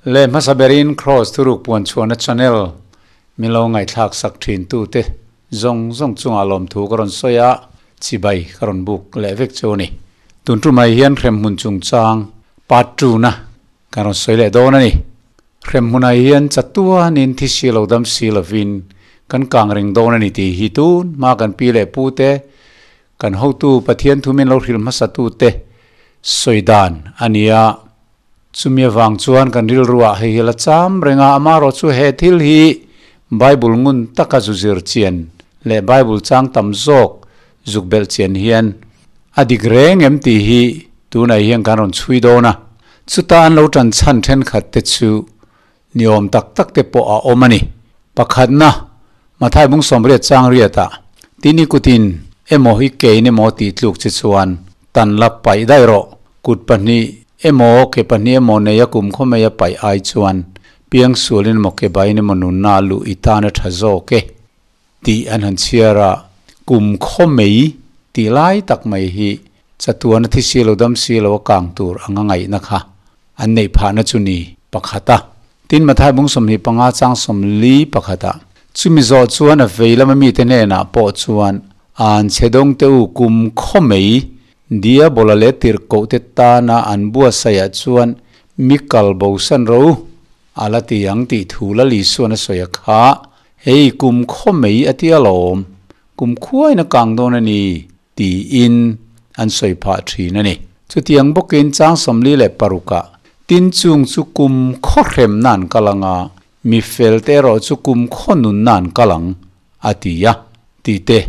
Le hmasa berin Kraws thuruk puan chhuahna channel min lo ngaihthlak sak thin tute zawng zawng chungah lawmthu ka rawn sawi a, chibai ka rawn buk leh vek chu a ni. Tun tumah hian hremhmun chungchang part two-na kan rawn sawi leh dawn a ni. Hremhmunah hian chatuanin thi si lo dam si lovin kan kang reng dawn a ni tih hi tun hma kan pi leh pute, kan hotu Pathian thu min lo hrilh hmasatute sawi dan a ni a. Chumi avang chuan kan rilruah hei hi la cham reng a, amaherawh chu he thil hi Bible ngun taka zu zir chian leh Bible chang tam zawk zuk belh chian hian a dik reng em tih hi tunah hian kan rawn chhui dawn a. Chuta an lo tan chhan thenkhat te chu ni awm tak tak te pawh a awm a ni. Pakhatna, Mathai bung sawmriat chang riatah, Tin i kutin emaw i kein emaw tih tluk che chuan tan la paih daih rawh. Kut pahnih emaw ke pahnih emaw neia kum khaw maia paih ai chuan piangsualin emaw ke baiin emaw nunna a luh i tan a tha zawk e. Tih an han chhiar a, kum khaw mei tih lai tak mai hi chatuan a thi si lo dam si lo a kang tur anga ngaihna kha an neih phahna chu ni pakhat a. Tin Mathai bung 25 chang 40 pakhatah chumi zawh chuan a vei lama mite hnenah pawh chuan an chhe dawng teh u kum khaw mei Diabola leh tirhkoh te tana an buatsaihah chuan mi kal bosan ro u a la ti ang tih thu Lalisuan a sawi a kha. Hei kum khaw mai a ti alawm, kum khuain a kang dawn a ni, tiin an sawi phah thin a ni. Chutiang bawkin chang 46 ah tin chung chu kum khaw hremna an kal ang a, mi fel te erawh chu kum khaw nunna an kal ang, a ti a, ti te.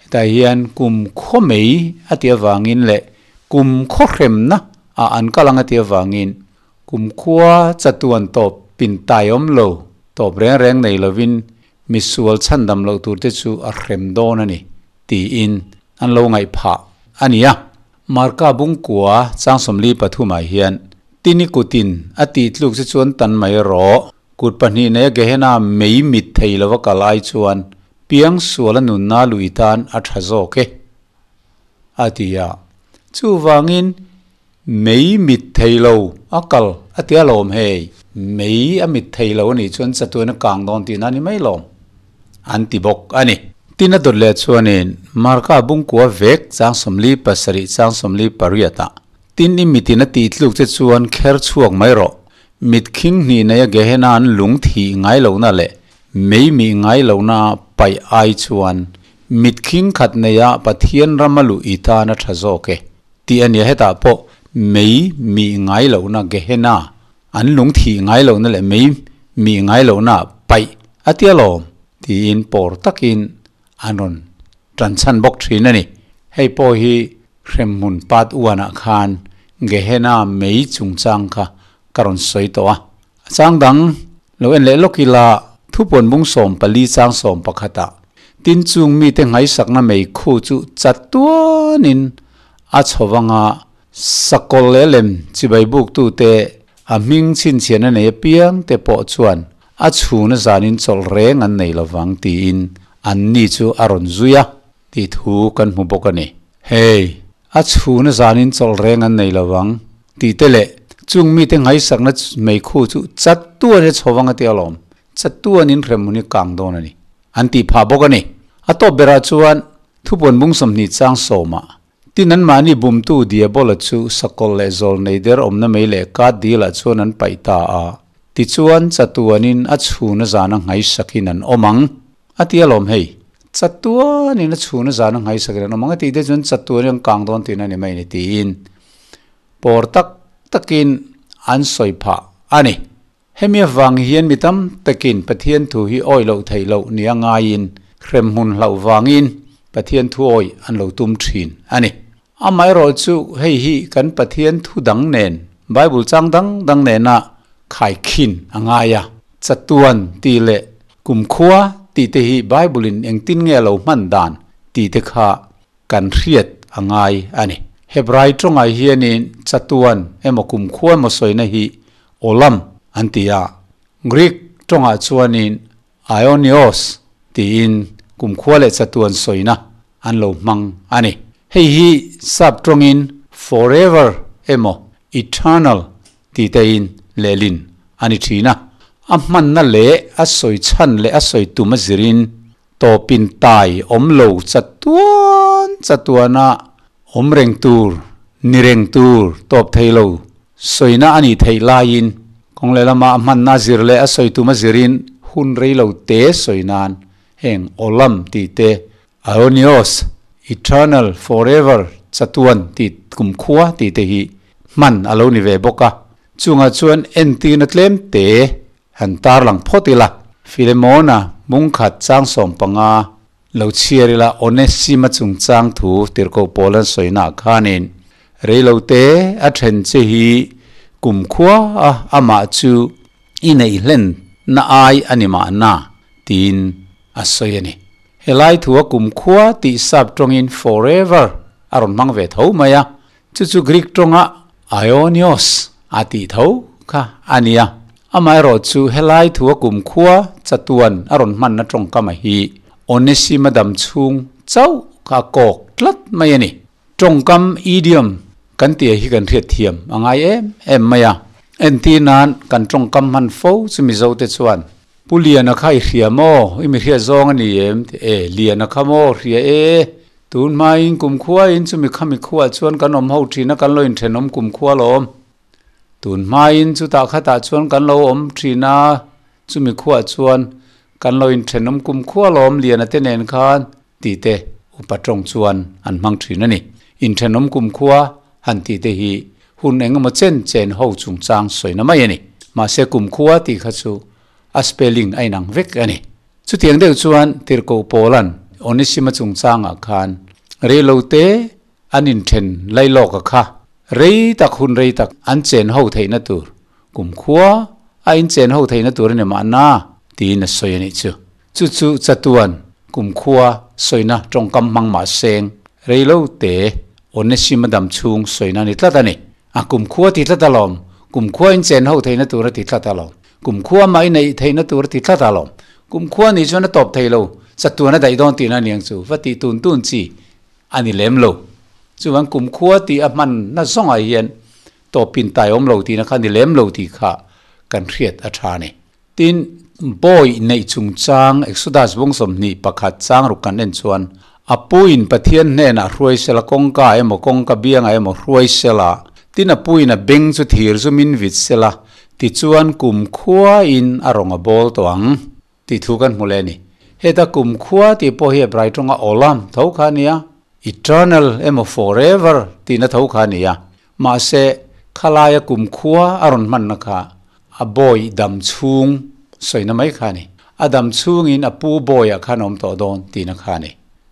Hetah hian kum khaw mai a ti avangin leh kum khaw hremna ah an kal ang a ti avangin Kumkhua chatuan tawp pin tai awm lo, tawp reng reng nei lovin misual chhandam loh tur te chu a hrem dawn a ni, tiin an lo ngaih phah a ni a. Marka bungkua chang 43 ah hian Tini kutin a tih tluk che chuan tan mai rawh, kut pahnih neia Gehenna mei mit thei lova kal ai chuan piangsual a nunna lui tan a tha zawk e, a ti a. Chuvangin Mei mit thei lo a kal a tia lawm hei. Mei a mit thei lo a nih chuan chatuan a kang dawn tihna a ni mai lawm an ti bawk a ni. Tin a dawt leh chuanin Marka bungkua vek chang 47 chang 48 ah tin i mitin a tih tluk che chuan kher chhuak mai rawh. Mit khing hnih neia Gehenna an lung thih ngai lohna leh mei mih ngai lohna paih ai chuan mit khing khat neia Pathian rama luh i tan a tha zawk e. Tih a nia hetah pawh mei mih ngai lohna Gehenna an lung thih ngai lohna leh mei mih ngai lohna paih a tia lawm tiin pawr takin an rawn tan chhan bawk thin a ni. Hei pawh hi hremhmun part one-ah khan Gehenna mei chungchang kha ka rawn sawi tawh a. A chang dang lo en leh lawk ila thupuan bung 14 chang 11 ah tin chung mite ngaisakna mei khu chu chatuanin a chhovanga sakawlh leh lem chibai buktute a hming chhinchhian a nei apiang te pawh chuan a chhuna zanin chawlh reng an nei lovang tiin an ni chu a rawn zui a tih thu kan hmu bawk a ni. Hei, a chhuna zanin chawlh reng an nei lovang tih te leh chung mite ngaisakna meikhu chu chatuan a chhovang a ti alawm, chatuanin hremhmun hi kang dawn a ni an tih phah bawk a ni. A tawp berah chuan thupuan bung 20 chang 10 ah tin anmahni bumtu Diabola chu sakawlh leh zawl nei der awmna mei leh kat dilah chuan an paih ta a, tichuan chatuanin a chhuna zana nghaisakin an awm ang a ti alawm hei. Chatuanin a chhuna zana nghaisakin an awm ang a tih te chuan chatuanin an kang dawn tihna a ni mai a ni tiin pawr tak takin an sawi phah a ni. Hemi avang hian mi tam takin Pathian thu hi awih loh theih loh nia ngaiin hremhmun hlauh vangin Pathian thu awih an lo tum thin a ni. Amaherawh chu hei hi kan Pathian thu dang nen, Bible chang dang dang nena khaikhin a ngai a. Chatuan tih leh kumkhua tih te hi Bible-in engtin nge a lo hman dan tih te kha kan hriat a ngai a ni. Hebrai tawngah hianin chatuan emaw kumkhua emaw sawina hi Olam an ti a, Greek tawngah chuanin Aionios tiin kumkhua leh chatuan sawina an lo hmang a ni. Hei hi sap tawngin forever emaw eternal ti tein lehlin a ni thin a. A hmanna leh a sawi chhan leh a sawi tum a zirin tawpin tai awm lo chatuan chatuana awm reng tur, ni reng tur tawp thei lo sawina a nih theih laiin kawng lehlamah a hmanna a zir leh a sawi tum a zirin hun rei lo te sawi nan heng awlam tih te, Aionios, eternal, forever, chatuan tih kumkhua tih te hi hman a lo ni ve bawk a. Chungah chuan entirna tlem te han tarlang phawt ila. Filemona mungkhat chang 15 lo chhiar ila Onesima chungchang thu tirhkoh pawl an sawinaah khanin reilote a then che hi kumkhua a amah chu i neih hlen na ai a ni mahna tiin a sawi a ni. Helai thua kumkhua tih sap tawngin forever a rawn hmang ve tho mai a, Chu chu Greek tawnga aionios a tih tho kha a ni a. Amaherawh chu helai thua kumkhua chatuan a rawn hmanna tawngkama hi Onesima dam chhung chauh kha a kawk tlat mai a ni. Tawngkam idiom kan tih hi kan hriat thiam a ngai em em mai a. Entir nan kan tawngkam hman fo chu Mizote chuan, Pu Liana kha i hria maw? I mi hriat zawng a ni em? E, Liana kha maw? Hria e. Tun hmain kumkhuain chumi khami khuah chuan kan awm ho thin a, kan lo inthenawm kumkhua lawm. Tun hmain chutah khatah chuan kan lo awm thin a, chumi khuah chuan kan lo inthenawm kumkhua lawm Liana te nen khan tih te upa tawng chuan an hmang thin a ni. Inthenawm kumkhua han tih te hi hun engemaw chen chen ho chungchang sawina mai a ni. Mahse kumkhua tih kha chu a spelling a inang vek a ni. Chutiang deuh chuan Tirhkoh Paula'n Onesima chungchangah khan reilote an inthen lailawka kha rei tak hun rei tak an chen ho theihna tur, kumkhua a inchen ho theihna tur a ni mahna tiin a sawi a nih chu. Chu chu chatuan kumkhua sawina tawngkam hmang mah seng reilote Onesima dam chhung sawina a ni tlat a ni. A kumkhua ti tlat alawm, kumkhua inchen ho theihna tur a ti tlat alawm, kumkhua mah i neih theihna tur a ti tlat alawm, kumkhua nih chuan a tawp thei lo, chatuan a daih dawn tihna a niang chu, va tih tun tun chi a ni lem lo. Chuvang kumkhua tih a hmanna zawngah hian tawpin tai awm lo tihna kha a ni lem lo tih kha kan hriat a tha a ni. Tin, bawi neih chungchang Exodus bung 21 chang ruk kan en chuan, A puin Pathian hnenah hruai sela kawngka emaw kawngka biangah emaw hruai sela, tin a puin a beng chu thir zu min vit sela, tichuan kumkhuain a rawn a bawl tawh ang, tih thu kan hmu leh a ni. Heta kumkhua tih pawh hi Hebrai tawnga olam tho kha a nia, eternal emaw forever tihna tho kha a ni a, mahse khalaia kumkhua a rawn hmanna kha A bawi dam chhung sawina mai kha a ni. A dam chhungin a pu bawiah khan a awm tawh dawn tihna kha a ni.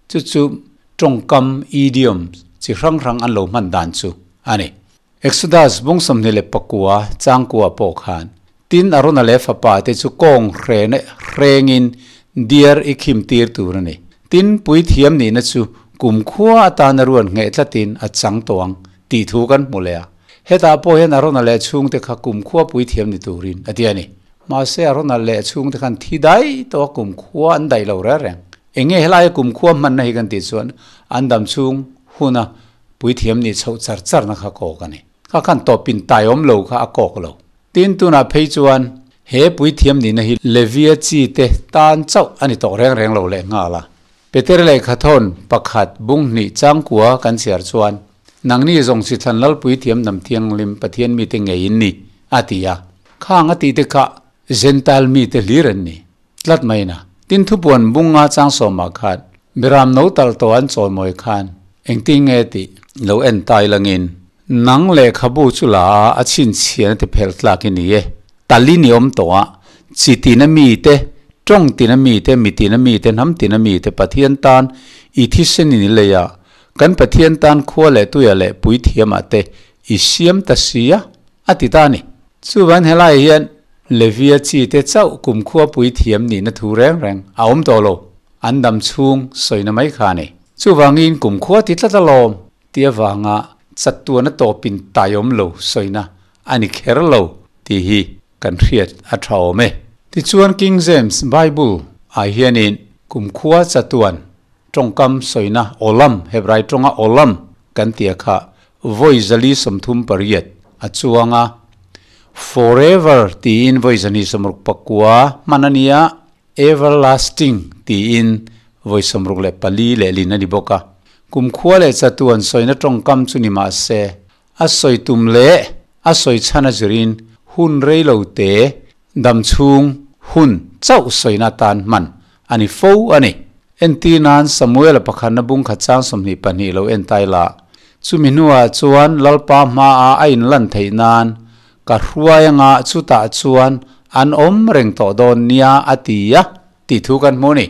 Chu chu tawngkam, idiom, chi hrang hrang an lo hman dan chu a ni. Exodus bung 29 changkua pawh khan, Tin Arona leh fapa te chu kawng hrena hrengin diar i khim tir tur a ni. Tin puithiam nihna chu kumkhua atana ruan ngheh tlatin a chang tawh ang tih thu kan hmu leh a. Hetah pawh hian Arona leh chhungte kha kumkhua puithiam ni turin a ti a ni. Mahse Arona leh chhungte khan thi daih tawh a kumkhua an daih lo reng reng. Eng nge helaia kumkhua hmanna hi kan tih chuan an dam chhung huna puithiam nih chhoh char charna kha kawk a ni. Kha khan tawpin tai awm lo kha a kawk lo. Tin tunah phei chuan he puithiam nihna hi Levia chi te tan chauh a ni tawh reng reng lo leh nghal a. Peter lehkhathawn pakhat bung hnih changkua kan chhiar chuan Nangni zawng chi thlan Lalpui thiam hnam thianghlim Pathian mite ngei in ni, a ti a. Khang a tihte kha Gentile mite hlir an ni tlat mai na. Tin thupuan bung nga chang sawmah khan Beram no talh tawh an chawimawi khan engtin nge tih lo en tai langin nang lehkhabu chu la a a chhinchhian a ti phelh tlak i ni e. Talin i awm tawh a, chi tina mite, tawng tina mite, mi tina mite, hnam tina mite Pathian tan i thisen in i lei a, Kan Pathian tan khua leh tuia leh puithiamah te i siam ta si a, a ti ta a ni. Chuvan helaiah hian Levia chi te chauh kumkhua puithiam nihna thu reng reng a awm tawh lo, an dam chhung sawina mai kha a ni. Chuvangin kumkhua ti tlat alawm ti avanga chatuana tawpin tai awm lo sawina a ni kher lo tih hi kan hriat a tha awm e. Tichuan King James Bible ah hianin kumkhua chatuan Tawngkam sawina Olam, Hebrai tawnga Olam kan tia kha vawi 438 a chuang a. Forever tiin vawi 269 hman a ni a, everlasting tiin vawi 64 lehlin a ni bawk a. Kumkhua leh chatuan sawina tawngkam chu ni mah se, a sawi tum leh a sawi chhan a zirin hun rei lo te dam chhung hun chauh sawina atan hman a ni fo a ni. Entir nan Samuela pakhatna bung khat chang 22 lo en tai la. Chumi hnuah chuan Lalpa hmaah a inlan theih nan ka hruai anga chutah chuan an awm reng tawh dawn nia a ti a tih thu kan hmu a ni.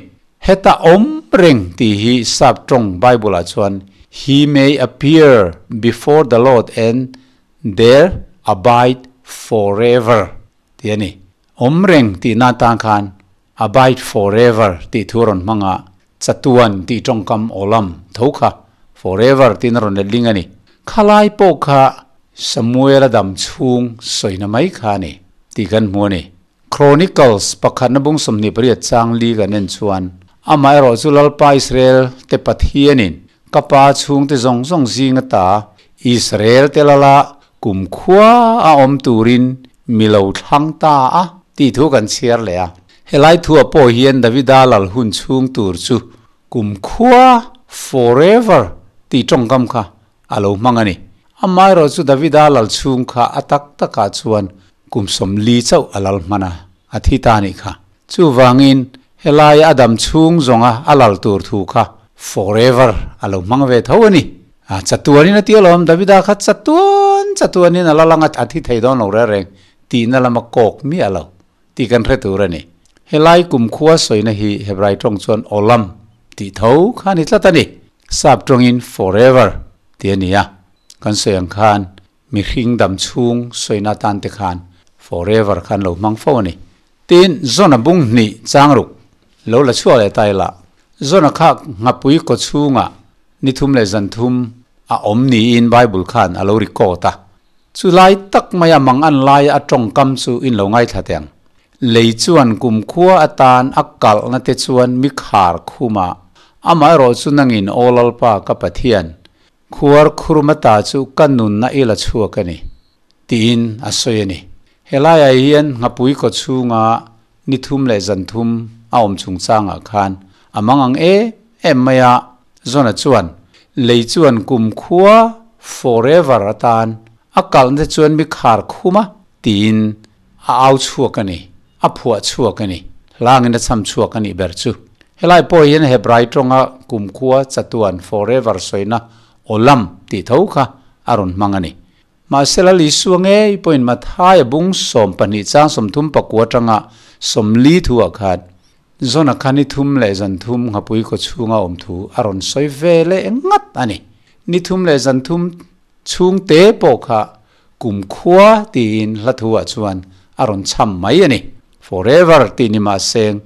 Heta awm reng tih hi Sap tawng Bible-ah chuan He may appear before the Lord and there abide forever tih a ni. Awm reng tihna atan khan abide forever tih thu a rawn hmang a, chatuan tih tawngkam awlam tho kha forever tiin a rawn let ling a ni. Khalai pawh kha Samuel-a dam chhung sawina mai kha a ni tih kan hmu a ni. Chronicles pakhatna bung 28 chang li kan en chuan, Amaherawh chu Lalpa Israel te Pathianin ka pa chhungte zawng zawng zing ata Israel te lala kumkhua a awm turin mi lo thlang ta a tih thu kan chhiar leh a. Helai thuah pawh hian Davida lal hun chhung tur chu kumkhua, forever, tih tawngkam kha a lo hmang a ni. Amaherawh chu Davida lal chhung kha a tak takah chuan kum 40 chauh a lal hman a, a thi ta nih kha. Chuvangin helaia a dam chhung zawnga a lal tur thu kha forever a lo hmang ve tho a ni. A chatuanin a ti alawm, Davida kha chatuan chatuanin a la lang a, a thi thei dawn lo reng reng tihna lama kawk miah lo tih kan hre tur a ni. Helai kumkhua sawina hi Hebrai tawng chuan olam tih tho kha a ni tlat a ni. Sap tawngin forever tih a ni a, kan sawi ang khan mihring dam chhung sawina atan te khan forever khan lo hmang fo a ni. Tin, Zona bung hnih chang ruk lo la chhuak leh ta ila, Zona kha nghapui kaw chhungah ni thum leh zan thum a awm niin Bible khan a lo record a. Chu lai tak maia mang an laia a tawngkam chu in lo ngaithla teh ang. Lei chuan kumkhua atan a kalhna te chuan mi khar khum a, amaherawh chu nangin Aw Lalpa ka Pathian, khuar khurma ta chu ka nunna i la chhuak a ni, tiin a sawi a ni. Helaiah hian nghapui kaw chhunga ni thum leh zan thum a awm chungchangah khan a mang ang em em mai a, Zona chuan lei chuan kumkhua forever atan a kalhna te chuan mi khar khum a tiin a au chhuak a ni, a phuah chhuak a ni, hlangin a cham chhuak a nih ber chu. Helai pawh hian Hebrai tawnga kumkhua chatuan forever sawina olam tih tho kha a rawn hmang a ni. Mahse Lal Isua ngei pawhin Mathaia bung 12 chang 39 atanga 40 thuah khan Zona kha ni thum leh zan thum nghapui kaw chhunga awm thu a rawn sawi ve leh ngat a ni. Ni thum leh zan thum chhung te pawh kha kumkhua tiin hla thuah chuan a rawn cham mai a ni. Forever tih ni mahseng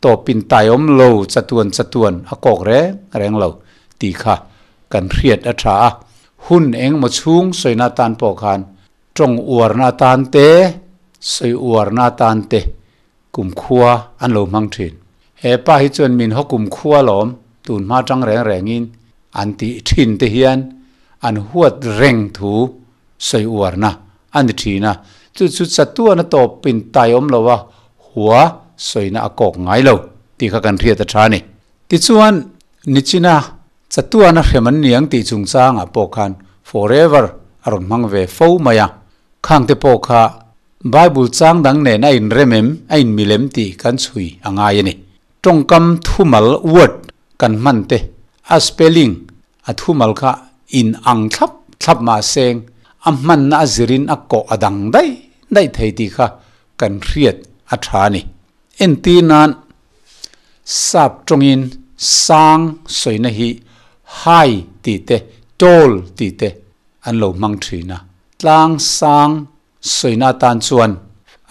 tawpin tai awm lo chatuan chatuan a kawk reng reng lo tih kha kan hriat a tha a, hun engemaw chhung sawina atan pawh khan tawng uarna atan te, sawi uarna atan te kumkhua an lo hmang thin. He pa hi chuan min haw kumkhua lawm tun hma tang reng rengin an tih thin te hian an huat reng thu sawi uarna a ni thin a, chu chu chatuan a tawpin tai awm lo a, hua sawina a kawk ngai lo tih kha kan hriat a tha a ni. Tichuan, nichina chatuan a hrem an niang tih chungchangah pawh khan forever a rawn hmang ve fo mai a. Khangte pawh kha Bible chang dang nen a inrem em, a inmilem tih kan chhui a ngai a ni. Tawngkam thumal, word, kan hman te, a spelling, a thumal kha in ang thlap thlap mah seng, a hmanna a zirin a kawh a dang daih daih thei tih kha kan hriat a tha a ni. Entir nan sap tawngin sang sawina hi high tih te, tall tih te an lo hmang thin a. Tlang sang sawina atan chuan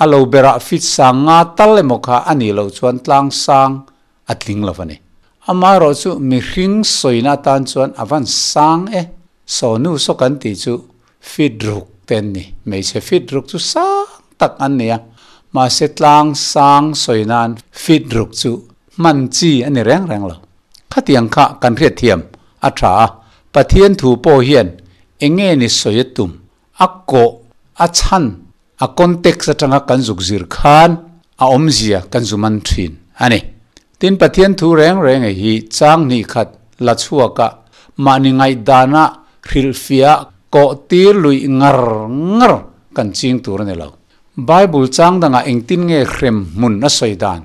a lo berah fit sang nga tal emaw kha a nih loh chuan tlang sang a tling lo a ni. Amaherawh chu mihring sawina atan chuan a van sang e. Sawnu saw kan tih chu fit ruk te an ni. Hmeichhe fit ruk chu sang tak an ni a, mahse tlang sang sawi nan fit ruk chu hman chi a ni reng reng lo. Khatiang kha kan hriatthiam a tha a, Pathian thu pawh hian eng nge ni sawi a tum, a kawh, a chhan, A context atanga kan zuk zir khan a awmzia kan zu man thin a ni. Tin, Pathian thu reng reng hi chang hnih khat la chhuaka mahni ngaihdana hrilhfiah kawh tir luih ngar ngar kan ching tur a ni lo. Bible chang dangah engtin nge hrem hmun a sawi dan?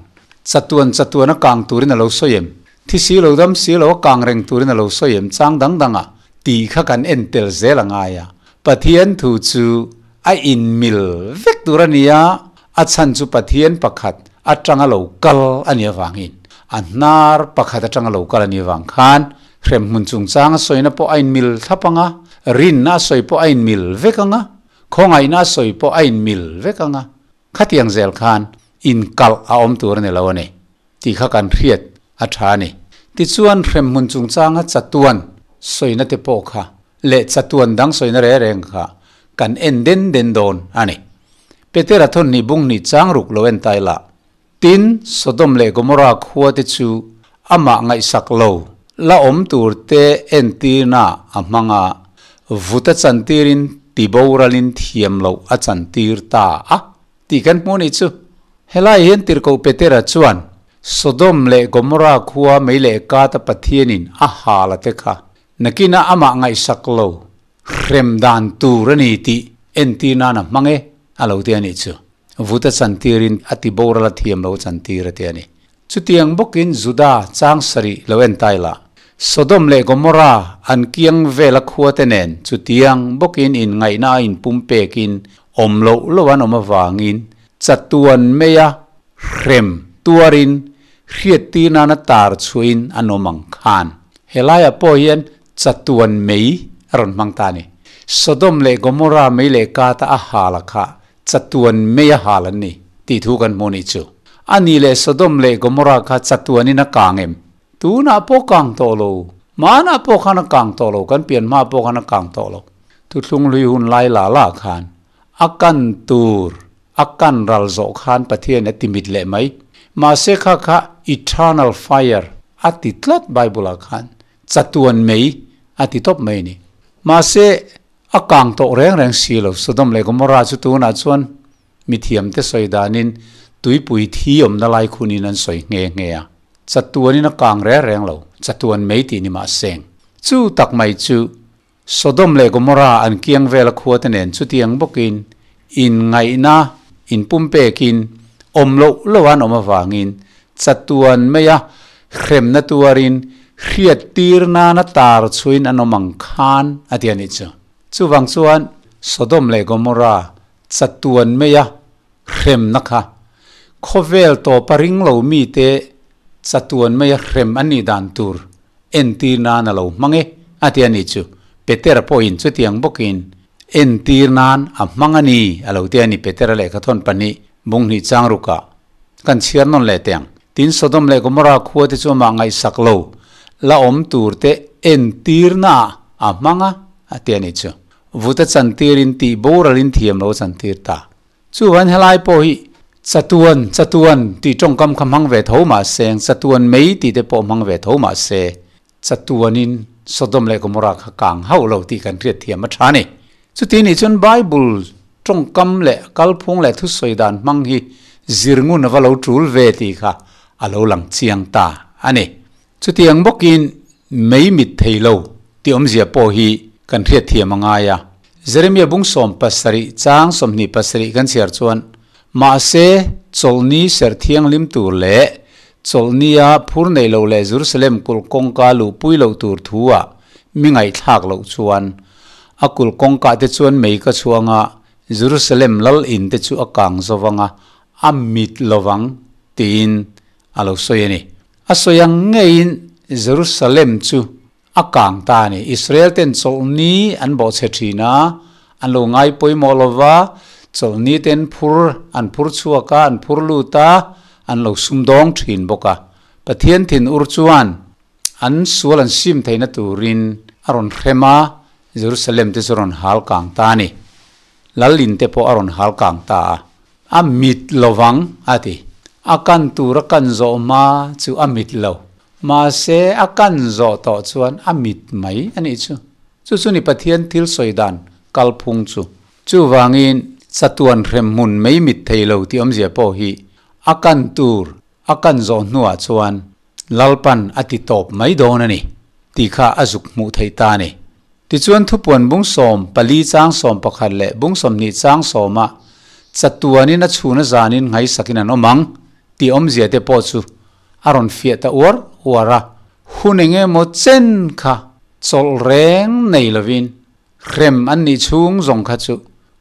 Chatuan chatuan a kang turin a lo sawi em? Thi si lo dam si lo a kang reng turin a lo sawi em? Chang dang dangah tih kha kan en tel zel a ngai a. Pathian thu chu a inmil vek tur a ni a, a chhan chu Pathian pakhat atanga lo kal a nih avangin, a hnar pakhat atanga lo kal a nih avang khan hrem hmun chungchang a sawina pawh a inmil thlap ang a, rinna a sawi pawh a inmil vek ang a, Khawngaihna a sawi pawh a inmil vek ang a, khatiang zel khan inkalh a awm tur a ni lo a ni tih kha kan hriat a tha a ni. Tichuan hremhmun chungchanga chatuan sawina te pawh kha leh chatuan dang sawina reng reng kha kan en den den dawn a ni. Petera thawn hnih bung hnih chang ruk lo en tai lah. Tin, Sodom leh Gomorra khua te chu amah ngaihsak lo la awm tur te entirna a hmang a, vut a chantirin tiboralin thiam loh a chantir ta a tih kan hmuh anih chu. Helai hian Tirhkoh Petera chuan Sodom leh Gomorra khua mei leh kata Pathianin a hal a te kha nakinah amah ngaihsak lo hrem dan tur a ni tih entir nan a hmang e a lo ti anih chu. Vut a chantirin a ti boral a thiam lo chantir a ti a ni. Chutiang bawkin Juda chang sarih lo en tai lah. Sodom leh Gomorra an kiang vela khuate nen chutiang bawkin inngaihna a inpum pekin awm loh loh an awm avangin chatuan meia hrem tuarin hriattir nana tar chhuahin an awm ang khan. Helaiah pawh hian chatuan mei a rawn hmang ta a ni. Sodom leh Gomorra mei leh kata a hal a kha Chatuan mei a hal an ni tih thu kan hmuh nih chu. A nih leh Sodom leh Gomorrah kha chatuanin a kang em? Tunah pawh kang tawh lo. Hmanah pawh khan a kang tawh lo, kan pian hma pawh khan a kang tawh lo. Thuthlung hlui hun lai la la khan a kan tur, a kan ral zawh khan Pathian a ti mit leh mai. Mahse kha kha eternal fire a ti tlat Bible ah khan. Chatuan mei a ti tawp mai a ni. Mahse A kang tawh reng reng si lo. Sodom leh Gomorrah chu tunah chuan mithiamte sawi danin tuipui thi awmna lai khunin an sawi nghe nghe a. Chatuanin a kang reng reng lo, chatuan mai tih ni mah seng. Chu tak mai chu Sodom leh Gomorrah an kiang vela khuate nen chutiang bawkin inngaihna inpumpekin awm loh loh an awm avangin chatuan maia hremna tuarin hriat tir nana tar chhuin an awm ang khan a ti a nih chu. Chuvang chuan Sodom leh Gomorra chatuan maia hremna kha khawvel tawpa ring lo mite chatuan maia hrem an nih dan tur entir nan a lo hmang e a ti a nih chu. Petera pawhin chutiang bawkin entir nan a hmang a ni a lo ti a ni Petera lehkhathawn pahnih bunghnih chang rukah. Kan chhiar nawn leh teh ang. Tin, Sodom leh Gomorrah khua te chu amah ngaihsak lo la awm tur te entirna ah a hmang a, a ti a nih chu. Vut a chantirin tih boralin thiam lo a chantir ta. Chuvain helai pawh hi chatuan, chatuan tih tawngkam kha hmang ve tho mah se, chatuan mei tih te pawh hmang ve tho mah se, chatuanin Sodom leh Gomorrah kha kang hauh lo tih kan hriat thiam a tha a ni. Chuti nih chuan Bible tawngkam leh kalphung leh thusawi dan hmang hi zir ngun a va lo tul ve tih kha a lo lang chiang ta a ni. Chutiang bawkin mei mit thei lo tih awmzia pawh hi kan hriat thiam a ngai a. Jeremiah bung 70 chang 27 kan chhiar chuan, Mahse, chawlhni serh thianghlim tur leh chawlhnia phur neih loh leh Jerusalem kulh kawngka luhpui loh tur thu-ah mi ngaihthlak loh chuan, a kulh kawngkah te chuan mei ka chhuang a, Jerusalem lal in te chu a kang zo vang a, a mit lo vang, tiin a lo sawi a ni. A sawi ang ngeiin Jerusalem chu a kang ta a ni. Israel ten chawlhni an bawhchhe thin a, an lo ngai pawimawh lo va, chawlhni ten phur an phur chhuak a, an phur lut a, an lo sumdawng thin bawk a. Pathian thin ur chuan an sual an sim theihna turin a rawn hrem a, Jerusalem te chu rawn hal kang ta a ni. Lal in te pawh a rawn hal kang ta a. A mit lovang, a ti. A kan tur a kan zawh hma chu a mit lo. Mahse, a kan zawh tawh chuan a mit mai a nih chu. Chu chu ni Pathian thil sawi dan kalphung chu. Chuvangin, Chatuan hremhmun mei mit thei lo tih awmzia pawh hi a kan tur a kan zawh hnuah chuan Lalpan a ti tawp mai dawn a ni tih kha a zuk hmuh theih ta a ni. Tichuan thupuan bung 14 chang 11 leh bung 20 chang sawma chatuanin a chhun a zanin nghaisakin an awm ang tih awmzia te pawh chu a rawn fiah ta uar uar a. Hun eng emaw chen kha chawlh reng nei lovin hrem an nih chhung zawng kha chu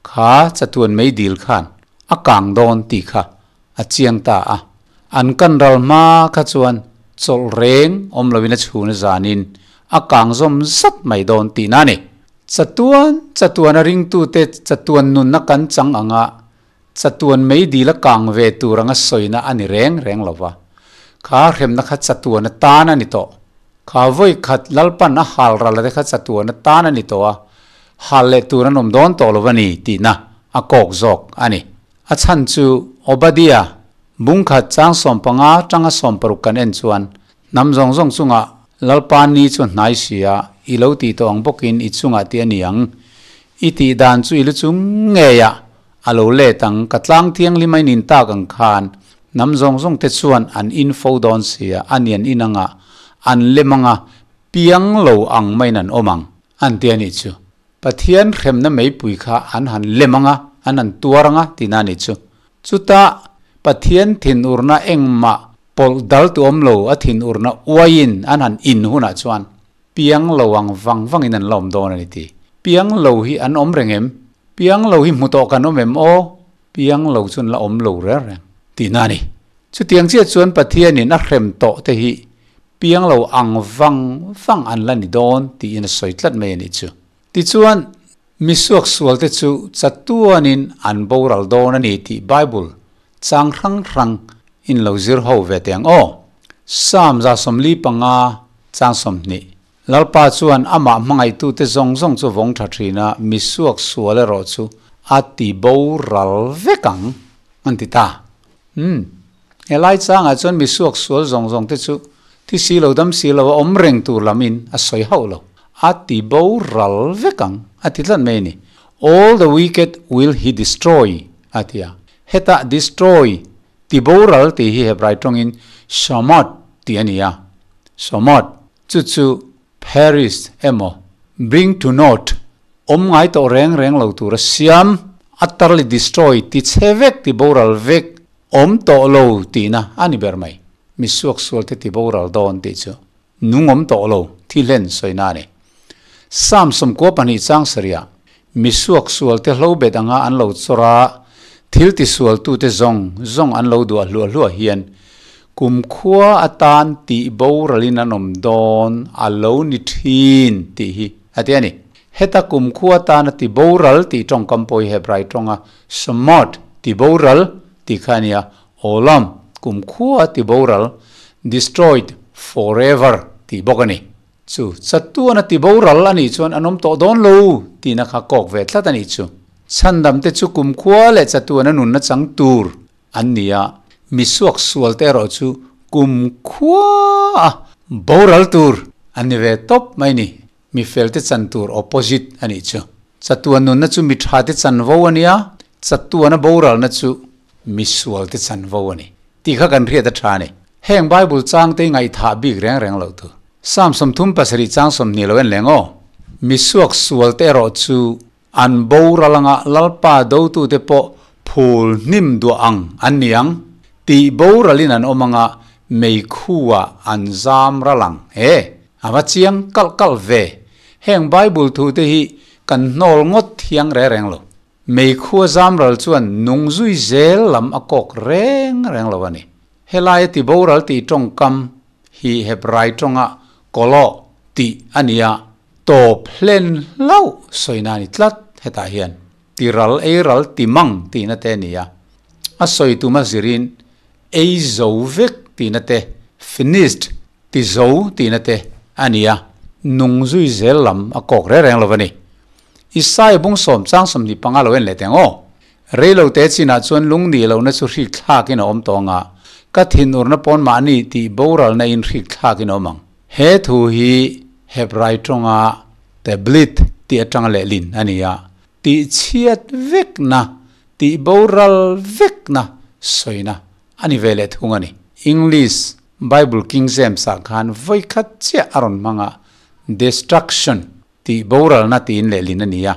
kha chatuan mei dil khan a kang dawn tih kha a chiang ta a. An kan ral hma kha chuan chawlh reng awm lovin a chhun a zanin a kang zawm zat mai dawn tihna a ni. Chatuan chatuan a ringtute chatuan nunna kan chang anga Chatuan meidil a kang ve tur anga sawina a ni reng reng lo va. Kha hremna kha chatuan atan a ni tawh. Kha vawi khat Lalpan a hal ral te kha chatuan atan a ni tawh a, hal leh tur an awm dawn tawh lo va ni tihna a kawk zawk a ni. A chhan chu Obadiah bungkhat chang 15 tanga 60 kan en chuan hnam zawng zawng chungah Lalpa ni chu hnai si a, i lo tih tawh ang bawkin i chungah tih a ni ang. I tih dan chu i lu chung ngei ah A lo let ang, ka tlang thianghlim a inin tak ang khan hnam zawng zawng te chuan an in fo dawn sia, a nian in anga an lem anga piang lo ang maiin an awm ang, an ti a nih chu. Pathian hremna meipui kha an han lem anga an han tuar anga tihna a nih chu. Chutah Pathian thinurna engmah pawlh dal tu awm lo a thinurna uaiin an han in hunah chuan Piang lo ang vang vangin an la awm dawn a ni ti. Piang lo hi an awm reng em? Piang lo hi hmu tawh kan awm em aw? Piang lo chu an la awm lo reng reng tihna a ni. Chutiang chiah chuan Pathianin a hrem tawh te hi piang lo ang vang vang an la ni dawn tiin a sawi tlat mai a nih chu. Tichuan, misuak sual te chu chatuanin an boral dawn a ni tih Bible chang hrang hrang in lo zir ho ve teh ang aw. Psalm 45 chang 20. Lalpa chuan amah hmangaihtute zawng zawng chu vawng tha thin a, misuak sual erawh chu a ti boral vek ang, an ti ta. Umm, helai changah chuan misuak sual zawng zawng te chu thi si lo dam si lo a awm reng tur lam in a sawi hauh lo. A ti boral vek ang, a ti tlat mai a ni. All the wicked will he destroy, a ti a. Hetah destroy, ti boral tih hi Hebrai tawngin shamot tih a ni a. Shamot chu chu perish emaw bring to naught, awm ngai tawh reng reng lo tura siam, utterly destroy, ti chhe vek, ti boral vek, awm tawh lo tihna a ni ber mai. Mi suaksualte ti boral dawn tih chu Nung awm tawh lo, thi hlen sawina a ni. Psalm 92 chang sarihah, Mi suaksualte hlo bet anga an lo chawr a, thil tisualtute zawng zawng an lo duah hluah hluah hian, kumkhua atan tih boralin an awm dawn a lo ni thin tih hi a ti a ni. Heta kumkhua atana ti boral tih tawngkam pawh hi Hebrai tawnga shamot, ti boral, tih kha a ni a, Olam, kumkhua ti boral, destroyed forever, tih bawk a ni. Chu chatuana ti boral a nih chuan an awm tawh dawn lo tihna kha kawk ve tlat a nih chu. Chhandamte chu kumkhua leh chatuana nunna chang tur an ni a, misuak sualte erawh chu kumkhua a boral tur an ni ve tawp mai ni. Mi felte chan tur opposite a nih chu. Chatuan nunna chu mi thate chanvo a nia, chatuana boralna chu mi sualte chanvo a ni tih kha kan hriat a tha a ni. Heng Bible changte i ngaihthah bik reng reng lo tu. Psalm 37 chang 20 lo en leng aw. Mi suak sualte erawh chu an boral anga Lalpa dotute pawh phul hnim duah ang an ni ang. Tih boralin an awm anga meikhuah an zam ral ang. He! A va chiang kalh kalh ve. Heng Bible thu te hi kan hnawl ngawt thiang re reng lo. Meikhua zamral chuan nung zui zel lam a kawk reng reng lo a ni. Helaia ti boral tih tawngkam hi Hebrai tawnga kawlawh tih a ni a, tawp hlen hlauh sawina a ni tlat hetah hian. Ti ral ei ral ti mang tihna te a ni a. A sawi tuma zirin ei zo vek tihna te, finished, Ti zo tihna te a ni a, nung zui zel lam a kawk reng reng lo a ni. Isaiah bung sawm chang 25 lo en leh teng aw. Reilo te chinah chuan lung nih lohna chu hrik thlakin a awm tawh ang a, ka thinurna pawn mahni tih boralna in hrik thlakin a awm ang. He thu hi Hebrai tawnga tablit tih atanga lehlin a ni a, tih chhiat vekna. tih boral vekna sawina a ni ve leh thung a ni. English Bible King James ah khan vawikhat chiah a rawn hmang a, destruction tih boralna tiin lehlin a ni a.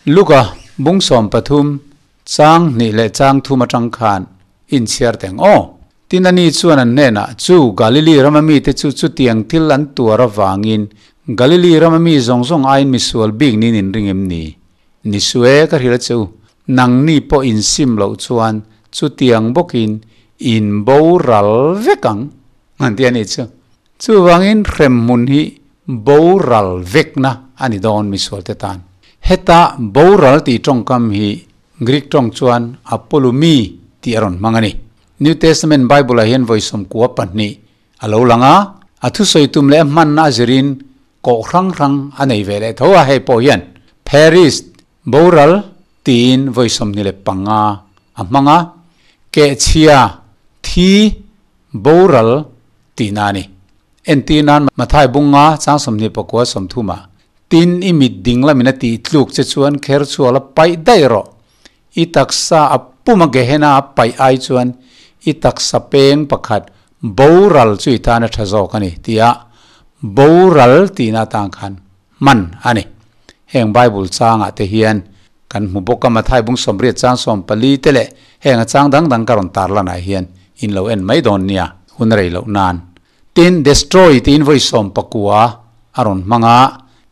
Luka bung 13 chang hnih leh chang thum atang khan inchhiar teng aw. Tin ani chuan an hnenah, Chu Galili rama mite chu chutiang thil an tuar avangin Galili rama mi zawng zawng aiin misual bik niin in ring em ni? Ni sue ka hrilh a che u, nangni pawh insim loh chuan chutiang bawkin in boral vek ang, an ti a nih chu. Chuvangin hremhmun hi boral vekna a ni dawn misualte tan. Heta boral tih tawngkam hi Greek tawng chuan apolumi tih a rawn hmang a ni. New Testament Bible-ah hian vawi 12 a lo lang a, a thusawi tum leh a hmanna a zirin kawh hrang hrang a nei ve leh tho a, hei pawh hian Paris boral tiin vawi 25 a hmang a, kehchhia thi boral tihna a ni. Entir nan Mathai bunga chang 29 30ah, Tin i mit ding lamin a tih tluk che chuan kher chhual a paih daih rawh. I taksa a pum a Gehenna a paih ai chuan i taksa peng pakhat boral chu i tan a tha zawk a ni tia boral tihna atang khan hman a ni. Heng Bible changah te hian kan hmu bawk a, Mathai bung 80 chang 14 te leh heng a chang dang dang ka rawn tarlanah hian in lo en mai dawn nia, hun a rei loh nan. Tin, destroy tiin vawi 19 a rawn hmang a,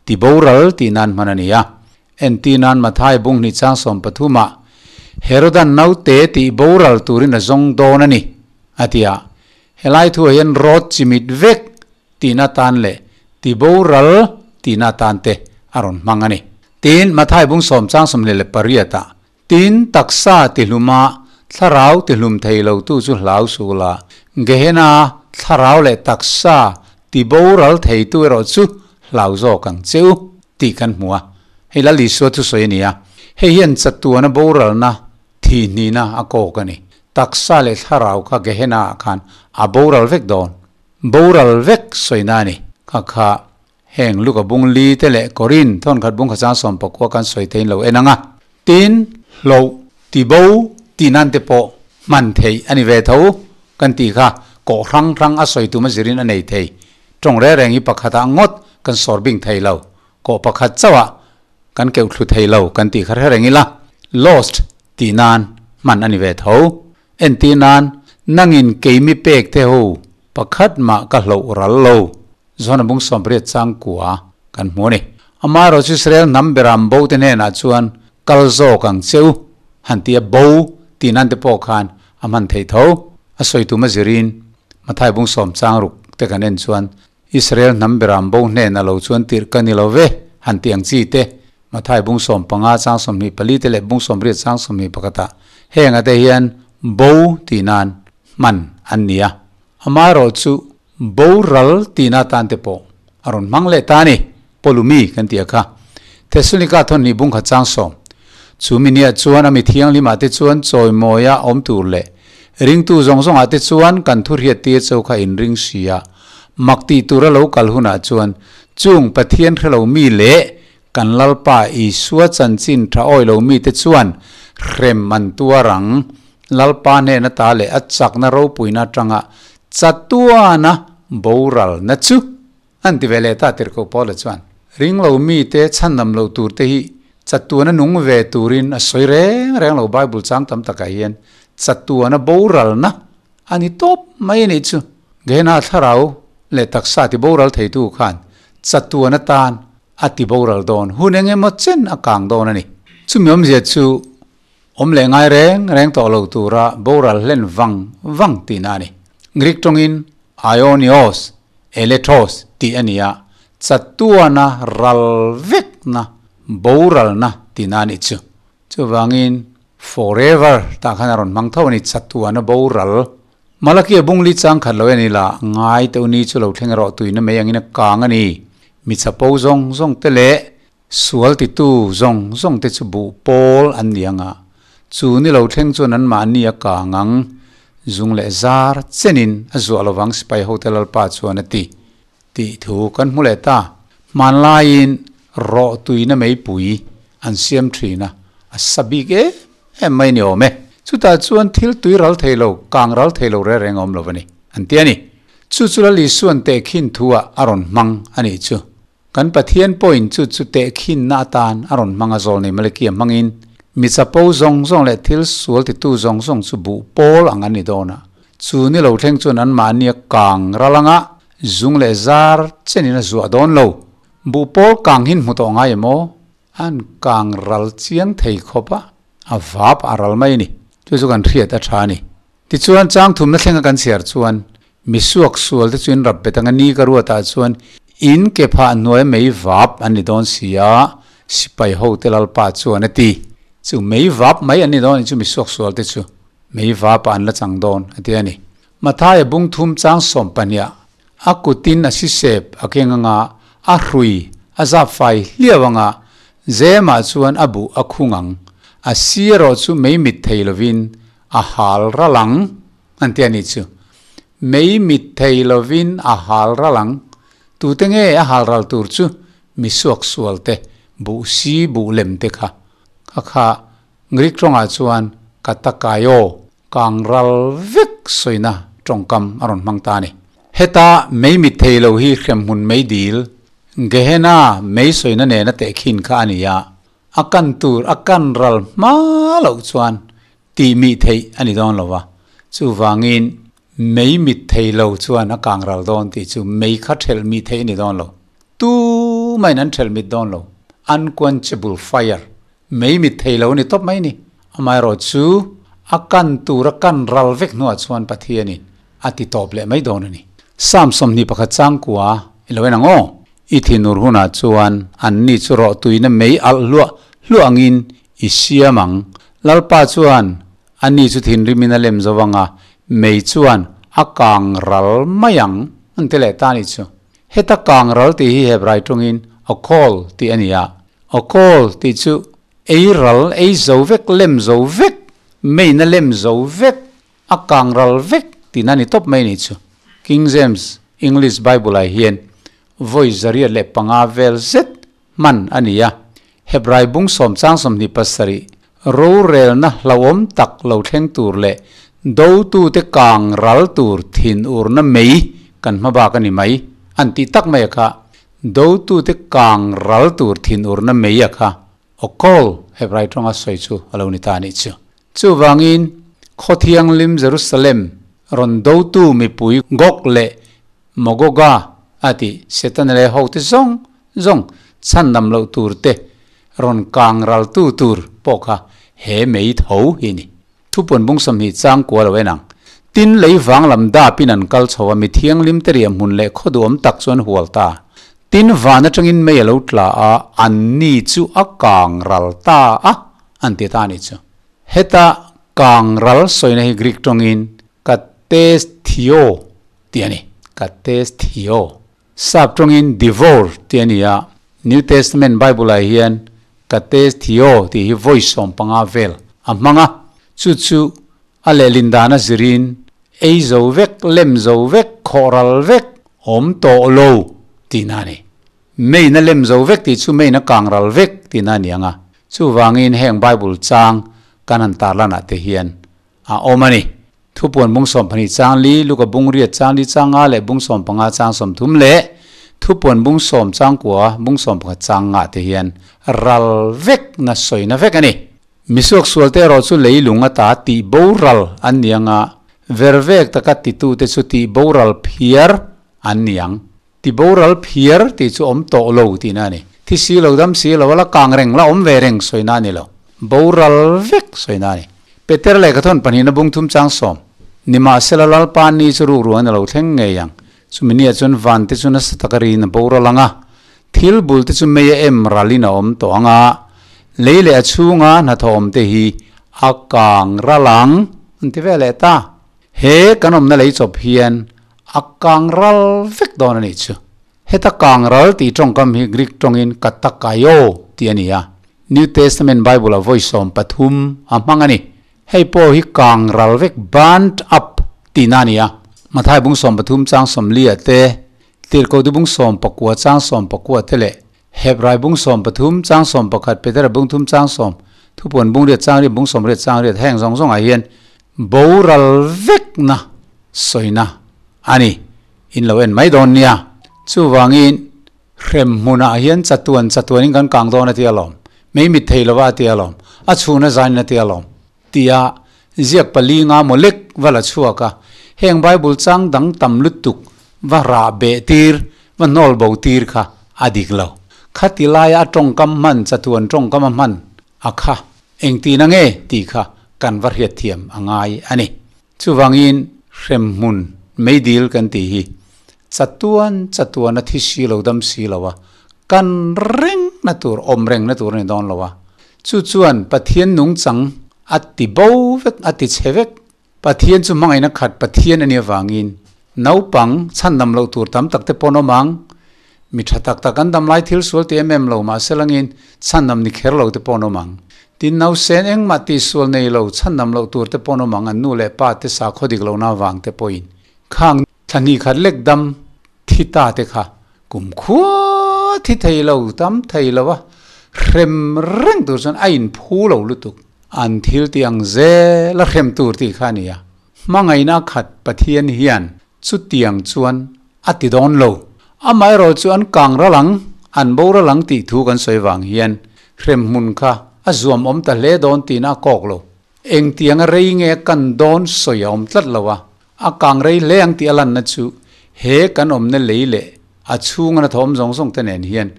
ti boral tih nan hman a ni a. Entir nan Mathai bung hnih chang 13 ah, Herodan naute tih boral turin a zawng dawn a ni, a ti a. Helai thuah hian rawt chimit vek tihna atan leh ti boral tihna atan te a rawn hmang a ni. Tin, Mathai bung 10 chang 28 ah, Tin, taksa tihluma thlarau tihlum thei lotu chu hlau suh la, Gehenna thlarau leh taksa tiboral theitu erawh chu hlau zawk ang che u, tih kan hmu a. Hei Lal Isua thusawi a ni a, hei hian chatuana boralna thihnihna a kawk a ni. Taksa leh thlarau kha Gehenna ah khan a boral vek dawn. Boral vek sawina a ni. Kha kha Heng Luka bung li te leh Korin thawnkhat bung khachang 19 kan sawi theiin lo en ang a. Tin, hloh, tibo tih nan te pawh hman theih a ni ve tho kan tih kha kawh hrang hrang a sawi tum a zirin a nei thei. Tawng reng reng hi pakhatah ngawt kan sawr bing thei lo. Kawh pakhat chauhah kan keuh thlu thei lo kan tih kha hre reng ila. Lost tih nan hman a ni ve tho. Entir nan, nangin keimi pek te ho pakhat mah ka hloh ral lo. Johana bung 80 chang kua kan hmu a ni. Amaherawh chu Israel hnam beram bo te hnenah chuan kal zawk ang che u han ti a, bo tih nan te pawh khan a hman theih tho. A sawi tum a zirin Mathai bung 10 chang ruk te kan en chuan Israel hnam beram bo hnenah lo chuan tirh ka ni lo ve han ti ang chi te Mathai bung 15 chang 24 te leh bung 80 chang 21 ah heng ate hian bo tih nan hman an ni a. Amaherawh chu boral tihna atan te pawh a rawn hmang leh ta a ni, Polumi kan tih a kha. Thessalonika thawn hnih bung khat chang 10. Chu mi nia chuan a mi thianghlimah te chuan chawimawia awm tur leh ringtu zawng zawngah te chuan kan thu hriat tir cho kha inring si a, mak tih tura lo kal hunah chuan chung Pathian hrelo mi leh kan Lalpa Isua chanchin tha awi lo mite chuan hrem an tuar ang. Lalpa hnena ta leh a chakna ropuina atanga chatuana boralna chu an ti ve leh ta tirhkoh Paula chuan. Ring lo mite chhandam loh tur te hi chatuana nung ve turin a sawi reng reng lo Bible chang tam takah hian chatuana boralna a ni tawp mai a nih chu. Gehenna thlarau leh taksa ti boral theitu khan chatuana tan a ti boral dawn hun eng emaw chen a kang dawn a ni. Chumi awmzia chu awm leh ngai reng reng tawh lo tura boral hlen vang vang tihna a ni. Greek tawngin aionios, elethos tih a ni a, chatuana ral vekna, boralna tihna a nih chu. Chuvangin forever tah khan a rawn hmang tho a ni, chatuana boral. Malakia bung li chang khat lo en ila, ngai teuh ni chu lo thleng erawh tuina mai angin a kang a ni. Mi chapo zawng zawng te leh Sual titu zawng zawng te chu buh pawl an ni ang a, chu ni lo thleng chuan anmahni a kang ang, zung leh zar chenin a zuah lovang sipai hote Lalpa chuan a ti, tih thu kan hmu leh ta. Hmanlaiin rawh tuina meipui an siam thin a, a sa bik em em mai ni awm e. Chutah chuan thil tui ral thei lo, kang ral thei lo reng reng a awm lo a ni, an ti a ni. Chu chu Lal Isua'n tehkhin thu-ah a rawn hmang a nih chu. Kan Pathian pawhin chu chu tehkhinna atan a rawn hmang a, zawlnei Malakia hmangin mi chapo zawng zawng leh thil sual titu zawng zawng chu buh pawl ang an ni dawn a. Chu ni lo thleng chuan anmahnia kang ral anga zung leh zar chenin a zuah dawn lo. Buh pawl kang hin hmu tawh ngai em aw? An kang ral chiang thei khawp a, a vap a ral mai a ni. Chu chu kan hriat a tha a ni. Tichuan, chang thumna thlenga kan chhiar chuan, mi suak sual te chu in rap bet anga ni ka ruatah chuan in ke phah hnuai mei vap an ni dawn si a, sipai hote lalpa chuan a ti. Chu mei vap mai an ni dawn a ni chu mi suak sual te chu mei vapah an la chang dawn a ti a ni. Mathaia bung thum chang sawm pahniah a kutin a sisep a keng anga a hrui a zap fai hliau anga zemah chuan a buh a khung ang, a si erawh chu mei mit thei lovin a hal ral ang an ti a nih chu. Mei mit thei lovin a hal ral ang, tute nge a hal ral tur chu mi suak sual te, buh si buh lem te kha. Kha kha Greek tawngah chuan katakaio, kang ral vek sawina tawngkam a rawn hmang ta a ni. Heta mei mit thei lo hi hremhmun mei dil, Gehenna mei sawina nena tehkhin kha a ni a, a kan tur a kan ral hma loh chuan tih mih theih a ni dawn lo va, chuvangin mei mit thei lo chuan a kang ral dawn tih chu mei kha thelh mih theih a ni dawn lo. Tumahin an thelh mit dawn lo. Unquenchable fire, mei mit thei lo a ni tawp mai ni. Amaherawh chu a kan tur a kan ral vek hnuah chuan Pathianin a ti tawp leh mai dawn a ni. Psalm 21 changkua i lo en ang aw. I thinur hunah chuan anni chu rawhtuina mei alh hluah hluah angin i siam ang. Lalpa chuan ani chu thinrimin a lem zo ang a, mei chuan a kang ral mai ang, an ti leh ta a nih chu. Heta kang ral tih hi Hebrai tawngin okol tih a ni a. Okol tih chu ei ral, ei zo vek, lem zo vek, meina lem zo vek, A kang ral vek tihna ni tawp mai ni chu. King James English Bible ah hian vawi 105 vel zet hman a ni a. Hebrai bung sawm chang 27 rorelna hlauhawm tak lo thleng tur leh dotute kang ral tur thinurna mei kan hma bak a ni mai an tih tak mai a kha. Dotute kang ral tur thinurna mei a kha. Awkawl Hebrai tawnga sawi chu a lo ni ta a nih chu. Chuvangin, khaw thianghlim Jerusalem rawn dotu mipui Gog leh Magoga a tih Setana leh hote zawng zawng chhandam loh tur te rawn kang raltu tur pawh kha he mei tho hi a ni. Thupuan bung 20 chang kua lo en ang. Tin, lei vang lam dapin an kal chho a, mi thianghlim te riah hmun leh khaw duhawm tak chu an hual ta. Tin, van atangin mei a lo tla a, anni chu a kang ral ta a. An ti ta a nih chu. Heta kang ral sawina hi Greek tawngin katesthio tih a ni. Katesthio. Sap tawngin devour tih a ni a, New Testament Bible-ah hian katesthio tih hi vawi 15 vel a hmang a. Chu chu a lehlin dana zirin ei zo vek, lem zo vek, khawh ral vek, awm tawh lo tihna a ni. Meina lem zo vek tih chu meina kang ral vek tihna a ni ang a, chuvangin heng Bible chang kan han tarlanah te hian a awm a ni. Thupuan bung 12 chang li, Luka bung riat chang li chang nga leh bung 15 chang 30 leh Thupuan bung sawm chang kua, bung 11 chang ngah te hian ral vek na sawina vek a ni. Misuak sualte erawh chu leilung ata tih boral an ni ang a, vervek taka titute chu tih boral phiar an ni ang. Ti boral phiar tih chu awm tawh lo tihna a ni. Thi si lo, dam si lo, a la kang reng, la awm ve reng sawina a ni lo. Boral vek sawina a ni. Peter lehkhathawn pahnihna bung thum chang sawm. Nimahsela Lalpa ni chu ruk ruangin a lo thleng ngei ang. Chumi niah chuan van te chu nasa taka riin a boral ang a, thil bul te chu mei a em ralin a awm tawh ang a, lei leh a chhunga hnathawh awm te hi a kang ral ang, an ti ve leh ta. He kan awmna lei chawp hian a kang ral vek dawn a nih chu. Heta kang ral tih tawngkam hi Greek tawngin katakaio tih a ni a, New Testament Bible-ah vawi 13 a hmang a ni. Hei pawh hi kang ral vek, burnt up, tihna a ni a. Mathai bung 13 chang 40 ah te, Tirhkohtu bung 19 chang 19 te leh Hebrai bung 13 chang 11, Petera bung thum chang sawm. Thupuan bung riat chang riat bung 80 chang riat heng zawng zawngah hian boral vekna sawina a ni. In lo en mai dawn nia. Chuvangin hrem hmunah hian chatuan chatuanin kan kang dawn a ti alawm. Mei mit thei lova a ti alawm. A chhuna zain a ti alawm. Tia ziak pali nga maw lek va la chhuak a. Heng Bible chang dang tam lutuk va rah beh tir, va hnawl bo tir kha a dik lo. Khati laia a tawngkam hman chatuan tawngkam a hman a kha engtina nge tih kha kan va hriatthiam a ngai a ni. Chuvangin hremhmun meidil kan tih hi chatuan chatuan a thi si lo dam si lo a, kan reng na tur awm reng na tur a ni dawn lo a. Chu chuan Pathian nungchang a ti bo vek, a ti chhe vek. Pathian chu hmangaihna khat Pathian a nih avangin naupang chhandam loh tur tam tak te pawn awm ang. Mi tha tak tak an dam lai thil sual ti em em lo mahse langin chhandam ni kher lo te pawn awm ang. Tin nausen engmah tihsual nei lo chhandam loh tur te pawn awm ang an nu leh pa te sakhaw dik lohna avang te pawhin khang thla hnih khat lek dam thi ta te kha kumkhua thi thei lo tam thei lo a hrem reng tur chuan a inphu lo lutuk. An thil tih ang zel a hrem tur tih kha a ni a. Hmangaihna khat Pathian hian chutiang chuan a ti dawn lo. Amaherawh chu an kang ral ang, an boral ang tih thu kan sawi vang hian hremhmun kha a zuam awm ta hle dawn tihna a kawk lo. Engtianga rei nge kan dawn sawi a awm tlat lo a, a kang rei hle ang tih a lanna chu he kan awmna lei leh a chhunga na thawm zawng zawng te nen hian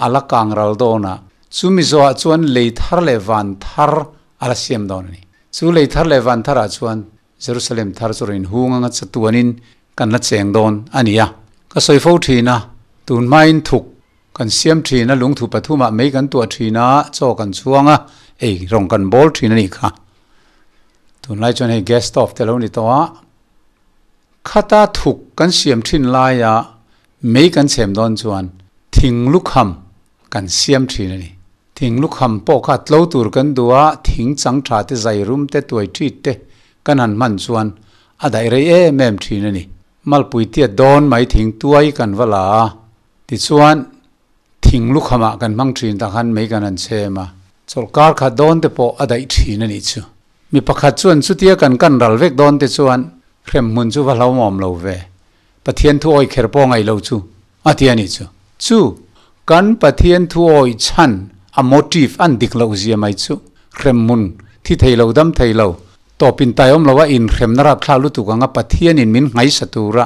a la kang ral dawn a, chumi zawhah chuan lei thar leh van thar a la siam dawn a ni. Chu lei thar leh van tharah chuan Jerusalem thar chu rawn inhung anga chatuanin kan la cheng dawn a ni a. Ka sawi fo thin a, tun hmain thuk kan siam thin a, lungthu pathumah mei kan tuah thin a, chaw kan chhuang a, ei rawng kan bawl thin a nih kha. Tunlai chuan hei gas stove te lo ni tawh a, khata thuk kan siam thin laia mei kan chhem dawn chuan thing lukham kan siam thin a ni. Thing lukham pawh kha tlo tur kan duh a, thing chang tha te zai rum te tuai ṭhit te kan han hman chuan a daih rei em em thin a ni. Malpui tiat dawn mai thing tuai kan va la a, tichuan thing lukhamah kan hmang thin tak han mei kan han chhem a, chawlhkar khat dawn te pawh a daih thin a nih chu. Mi pakhat chuan chutia kan kan ral vek dawn te chuan hremhmun chu va hlauhawm lo ve. Pathian thu awih kher pawh ngaih lo chu a ti a nih chu. Chu kan Pathian thu awih chhan a motive an dik loh zia mai chu hremhmun thi thei lo dam thei lo tawp in tai awm lo a inhremna rapthlak lutuk anga Pathian in min nghaisa tura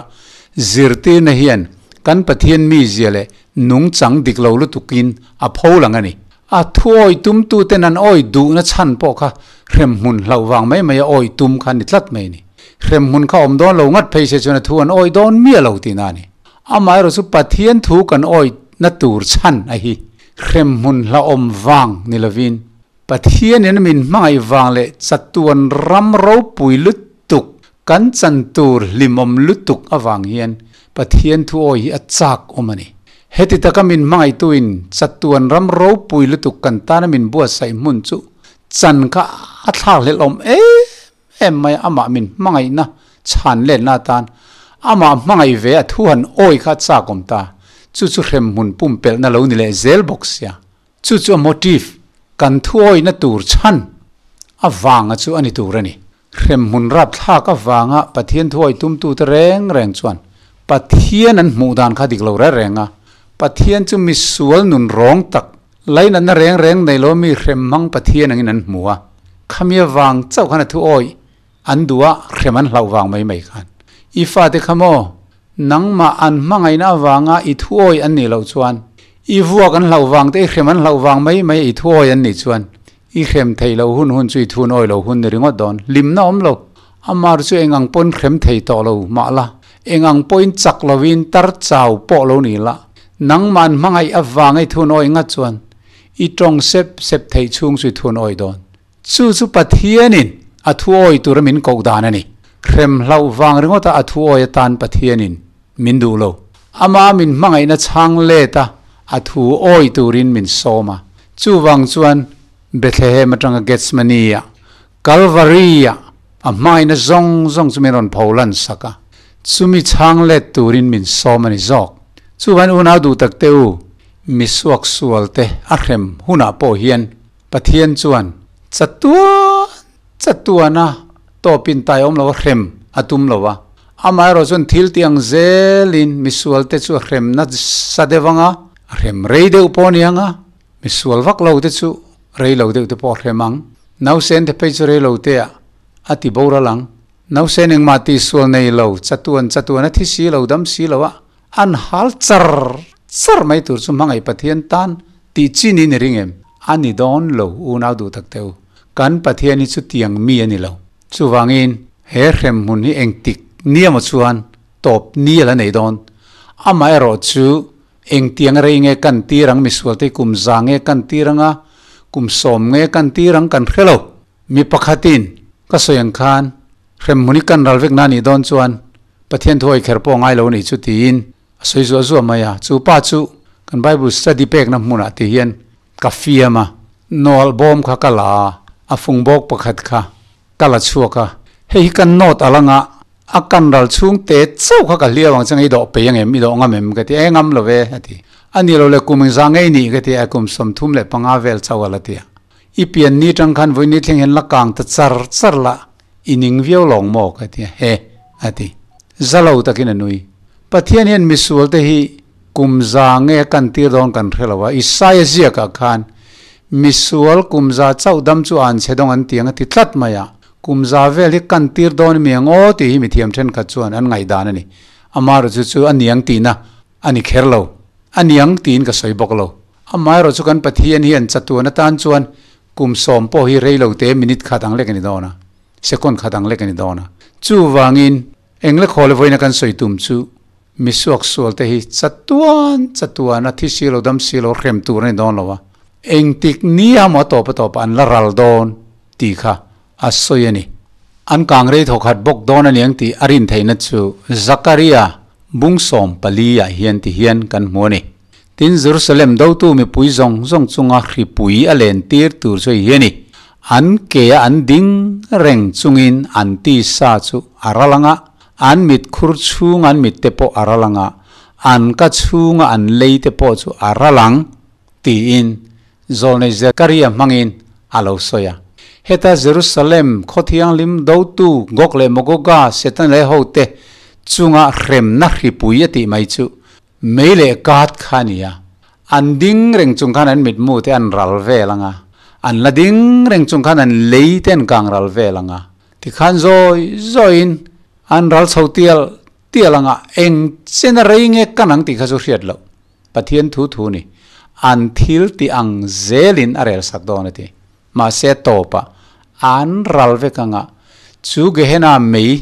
zirtirna hian kan Pathian mizia leh nungchang dik lo lutuk in a pho lang a ni. A thu awih tumtu ten an awih duhna chhan pawh kha hremhmun hlauh vang mai mai a awih tum kha a ni tlat mai a ni. Hremhmun kha awm dawn lo ngat phei se chuan a thu an awih dawn miah lo tihna a ni. Amaherawh chu Pathian thu kan awihna tur chhan a hi hremhmun hlauhawm vang ni lovin Pathianin min hmangaih vang leh chatuan ram ropui lutuk kan chan tur hlimawm lutuk avang hian Pathian thu awih hi a chak awm a ni. Heti taka min hmangaihtuin chatuan ram ropui lutuk kan tana min buatsaih hmun chu chan kha a thlakhlelh awm em em mai a, amah min hmangaihna chhan letna atan amah hmangaih ve a thu han awi kha a chak awm ta. Chu chu hremhmun pumpelhna lo ni leh zel bawk sia. Chu chu a motive, kan thu awihna tur chhan avanga chu a ni tur a ni. Hremhmun rapthlak avanga Pathian thu awih tumtute reng reng chuan Pathian an hmuh dan kha dik lo reng reng a. Pathian chu misual nun rawng tak, lainatna reng reng nei lo mi hrem hmang Pathian angin an hmu a. Khami avang chauh khan a thu awih an duh a, hrem an hlauh vang mai mai khan. I fate kha maw, nangmah an hmangaihna avanga i thu awih an nih loh chuan, i vuak an hlauh vang te, i hrem an hlauh vang mai mai i thu awih an nih chuan, i hrem theih loh hun hun chu i thun awih loh hun ni ringawt dawn. Hlimna awm lo. Amar chu eng ang pawn hrem thei tawh lo mah la, eng ang pawhin chak lovin tar chau pawh lo ni la, nangmah an hmangaih avanga i thun awih ngat chuan, i tawng sep sep theih chhung chu i thun awih dawn. Chu chu Pathianin a thu awi tura min koh dan a ni. Hrem hlauh vang ringawta a thu awi atan Pathianin min duh lo. Ama min hmangaihna chhang let a, a thu awi turin min sawm a. Chuvang chuan Bethlehem atanga Gethsemane-ah, Calvary-ah a hmangaihna zawng zawng chu min rawn pho lan sak a. Chumi chhang let turin min sawm a ni zawk. Chuvan unau duh tak te u, misuaksual te a hrem hunah pawh hian Pathian chuan Chatuan chatuana tawpin tai awm lo a hrem a tum lo a. Amaherawh chuan thil tih ang zelin misualte chu a hremna sa deuh ang a, a hrem rei deuh pawh a ni ang a, misual vak lo te chu rei lo deuh te pawh a hrem ang. Nausen te phei chu rei lo te ah a ti boral ang. Nausen engmah tihsual nei lo, chatuan chatuan a thi si lo, dam si lo a, an hal char char mai tur chu hmangaih Pathian tan tih chi niin i ring em? A ni dawn lo, unau duh tak teh u. Kan Pathian hi chutiang mi a ni lo. Chuvangin, he hremhmun hi engtik ni emaw chuan tawp ni a la nei dawn. Amaherawh chu engtiang rei nge kan tir ang, misualte kum za nge kan tir ang a, kum sawm nge kan tir ang kan hre lo. Mi pakhatin ka sawi ang khan hremhmun hi kan ral vek na nih dawn chuan Pathian thuawi kher pawh ngai lo a nih chu tiin a sawi zuah zuah mai a. Chu pa chu kan Bible study pekna hmunah ti hian ka fiam a, nawlh bawm kha ka la a, a fung bawk pakhat kha ka la chhuak a, hei hi ka note a lang a, a kan ral chhung te chauh kha ka hliau ang che i dawh peih ang em, i dawh ngam em ka ti, e ngam lo ve a ti. A ni lo le kum engzah ngei nih ka ti a, kum 35 vel chauh a la ti a. I pian ni tang khan vawi ni thleng hian la kang ta char char la, i ning viau lawng maw? ka ti a, he, a ti. Za lo takin a nui. Pathian hian misual te hi kum za nge a kan tir dawn kan hre lo a, Isaia ziakah khan misual kum za chauh dam chu an chhe dawng an ti ang a ti tlat mai a, kum za vel hi kan tir dawn mi ang aw tih hi mithiam thenkhat chuan an ngaihdan a ni. Amaherawhchu chu a niang tihna A ni kher lo. A niang tiin ka sawi bawk lo. Amaherawh chu kan Pathian hian chatuan atan chuan kum sawm pawh hi rei lo te minute khat ang lek a ni dawn a, second khat ang lek a ni dawn a. Chuvangin engle khawl vawiina kan sawi tum chu misuak sual te hi chatuan chatuan a thi si lo dam si lo hrem tur a ni dawn lo a, engtik ni a maw a tawp a tawp ah an la ral dawn tih kha a sawi a ni. An kang rei thaw khat bawk dawn a niang tih a rin theihna chu Zakaria bung 14 ah hian ti hian kan hmu a ni. Tin, Jerusalem dotu mipui zawng zawng chunga hripui a len tir tur chu hei hi a ni. An ke a an ding reng chungin an tisa chu a ral ang a, an mit khur chhunga an mit te pawh a ral ang a, an ka chhunga an lei te pawh chu a ral ang tiin Zawlnei Zekaria hmangin a lo sawi a. Heta Jerusalem khaw thianghlim dotu Gog leh Magoga Setana leh hote chunga hremna hripui a tih mai chu mei leh kat kha a ni a. An ding reng chung khan an mitmu te an ral vel ang a, an la ding reng chung khan an lei te an kang ral vel ang a. Tikhan zawi zawiin an ral chho tial tial ang a, eng chena rei nge kan ang tih kha chu hriat loh. Pathian thu thu ni. An thil tih ang zelin a rel sak dawn a ti. Mahse tawpah an ral vek anga chu Gehenna mei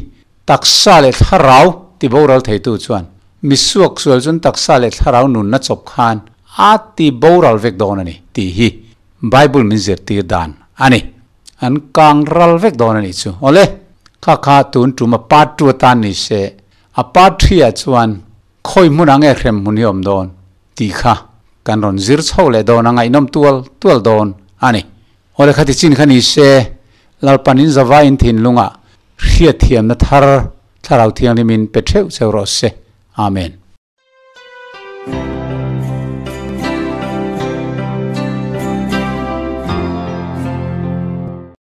taksa leh thlarau ti boral theitu chuan misuak sual chun taksa leh thlarau nunna chawp khan a ti boral vek dawn a ni tih hi Bible min zirtir dan a ni. An kang ral vek dawn a nih chu. Awle, kha kha tun tum a part two atan ni se, a part three ah chuan Khawi hmunah nge hrem hmun hi awm dawn tih kha kan rawn zir chho leh dawn a, ngaihnawm tual tual dawn a ni. Awle khati chin kha ni se, Lalpan in zavaiin thinlungah hriatthiamna thar Thlarau Thianghlimin pe theuh cheu rawh se. Amen.